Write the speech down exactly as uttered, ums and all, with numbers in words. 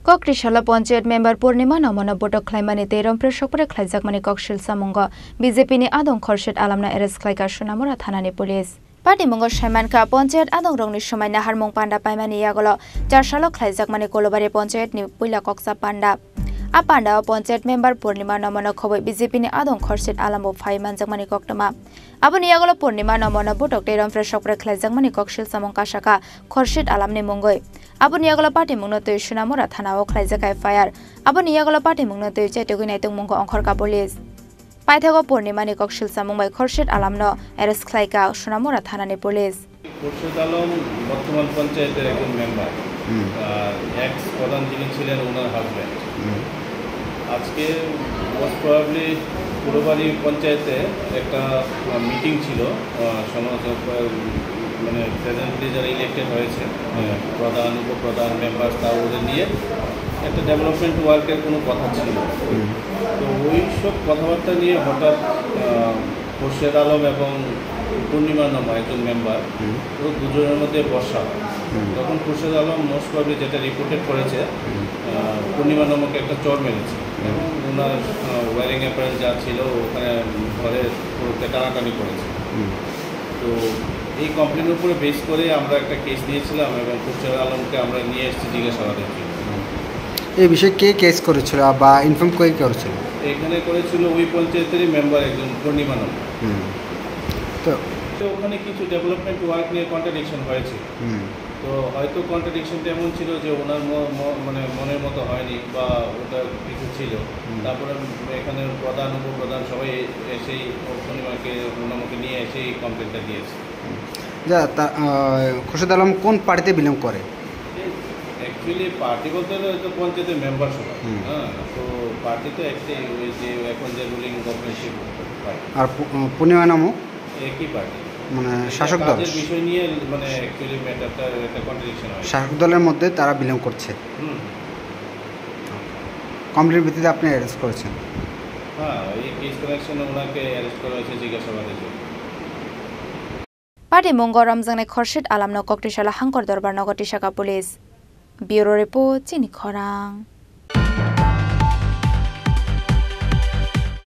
Kokrisalo Panchayat member Purnima Nomono botok khlaimani tei romphre sokphre khlaijakmani koksil samungo B J P ni adong Khorshid Alamno arrest khlaika Sonamura thanani police. Patimungo saimankha, Panchayat adongrokni somai naharmung panda paimani yagulo charsalo khlaijakmani Kolobari Panchayat ni puila koksa panda. A pandao Panchayat member Purnima Nomono khoboi B J P ni adong Khorshid Alambo phai manjakmani koktwma. Aboni yagulo Purnima Nomono botok tei romphre sokphre khlaijakmani koksil samung kasaka Khorshid Alamni mungwi. Aboni yagulo patimungno twi Sonamura thanao khlaijak F I R. Aboni yagulo patimungno twi chaitugwi naitungmungo ongkhorka police. Paithago Purnimani koksil samung bai Khorshid Alamno arrest khlaika Sonamura thanani police. Khurshed আলম বর্তমান পঞ্চায়েতের একজন মেম্বার। হুম। আহ, এক্স প্রধান যিনি ছিলেন, ওনার হাজব্যান্ড। হুম। আজকে most probably Kulbari পঞ্চায়েতে একটা, আহ, মিটিং ছিল, আহ, সমাজ, আহ, মানে প্রেজেন্টলি যারা ইলেক্টেড হয়েছে, আহ, প্রধান, উপপ্রধান, মেম্বার, তা ওদের নিয়ে একটা ডেভেলপমেন্ট ওয়ার্কের কোনো কথা ছিল। হুম। তো ওই সব কথাবার্তা নিয়ে হঠাৎ, আহ, খোরশেদ আলম এবং পূর্ণিমা নামে একজন মেম্বার, হুম। তো দুজনের মধ্যে বচসা হয়। হুম। তখন খোরশেদ আলম মোস্ট প্রবাবলি যেটা রিপোর্টেড করেছে, হুম। আহ, পূর্ণিমা নামকে একটা চড় মেরেছে। হুম। এবং ওনার, আহ, ওয়্যারিং অ্যাপারেল যা ছিল ওখানে ঘরে পুরোটা টানাটানি করেছে। হুম। তো এই কমপ্লেনের উপরে বেস করে আমরা একটা কেস দিয়েছিলাম এবং খোরশেদ আলমকে আমরা নিয়ে এসেছি জিজ্ঞাসাবাদের জন্য। হুম। এই বিষয়ে কে কেস করেছিল বা ইনফর্ম কে করেছিল? এখানে করেছিল ওই পঞ্চায়েতেরই মেম্বার একজন, পূর্ণিমা নামে। হুম। তো তো ওখানে কিছু ডেভেলপমেন্ট ওয়ার্ক নিয়ে কন্ট্রাডিকশন হয়েছে। হুম। তো হয়তো কন্ট্রাডিকশনটা এমন ছিল যে ওনার ম-, ম-, মানে মনের মতো হয়নি বা ওটা কিছু ছিল। হুম। তারপরে এখানে প্রধান, উপপ্রধান সবাই এসেই পূর্ণিমাকে, পূর্ণিমাকে নিয়ে এসেই কমপ্লেনটা দিয়েছে। যা, তা, আহ, খোরশেদ আলম কোন পার্টিতে বিলং করে? অ্যাকচুয়ালি পার্টি বলতে হয়তো পঞ্চায়েতের মেম্বার সবাই। হুম। হ্যাঁ, তো পার্টি তো একটাই, ওই যে এখন যে রুলিং গভর্নমেন্ট, সেই পার্টি। আর পু-, আহ, পূর্ণিমা নামও? একই পার্টি। মানে এটা শাসক দল? কাজের বিষয় নিয়ে মানে অ্যাকচুয়ালি ম্যাটারটা একটা কন্ট্রাডিকশন হয়। শাসক দলের মধ্যে তারা বিলং করছে? হুম। কমপ্লেন ভিত্তিতে আপনি অ্যারেস্ট করেছেন? হ্যাঁ, এই কেস কানেকশনে ওনাকে অ্যারেস্ট করা হয়েছে জিজ্ঞাসাবাদের জন্য। Patimungo romjaknai Khorshid Alamno Kokrisalo Hangkor Dorbar nogo tisaka police. Bureau report, Chini Khorang.